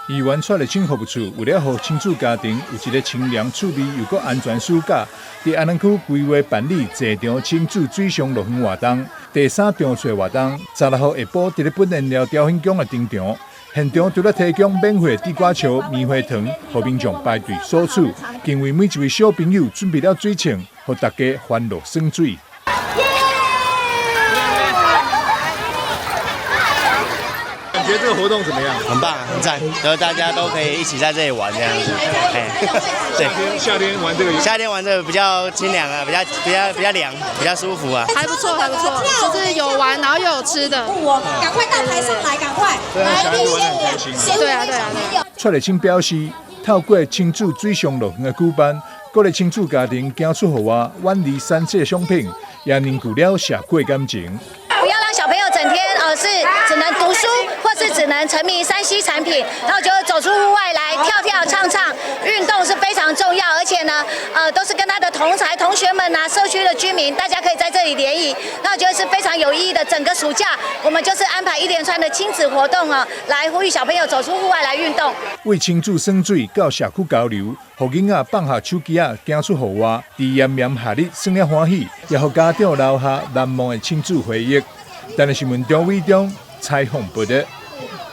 議員蔡麗清服務處為了予親子家庭有一个清涼、趣味又閣安全暑假，佇安南區規劃辦理濟場親子水上樂園活動。第三場次活動，16號下晡佇咧本然寮雕興宮的登場。現場除了提供免費地瓜球、棉花糖，予民眾排隊索取，更為每一位小朋友準備了水槍，予大家歡樂耍水。感覺這個活動怎麼樣？很棒，很讚，然後大家都可以一起在這裡玩這樣子。哎，對，夏天玩這個，夏天玩這個比較清涼啊，比較涼，比較舒服啊。還不錯，還不錯，就是有玩，然後又有吃的。趕快到台上來，趕快來，對啊，對啊。蔡麗清表示，透過親子水上樂園的舉辦，鼓勵親子家庭走出戶外，遠離3C商品，也凝聚了社會感情。不要讓小朋友整天是只能讀書，或是只能沉迷3C 產品，然後就走出戶外來跳跳唱唱，運動是非常重要，而且呢，都是跟他的同儕同學們啊，社區的居民，大家可以在這裡聯誼，那我覺得是非常有意義的。整個暑假，我們就是安排一連串的親子活動啊，來呼籲小朋友走出戶外來運動。為親子耍水到社區交流，予囡仔放下手機仔，走出戶外，佇炎炎夏日耍了歡喜，也予家長留下難忘的親子回憶。台視新聞張偉中採訪報道。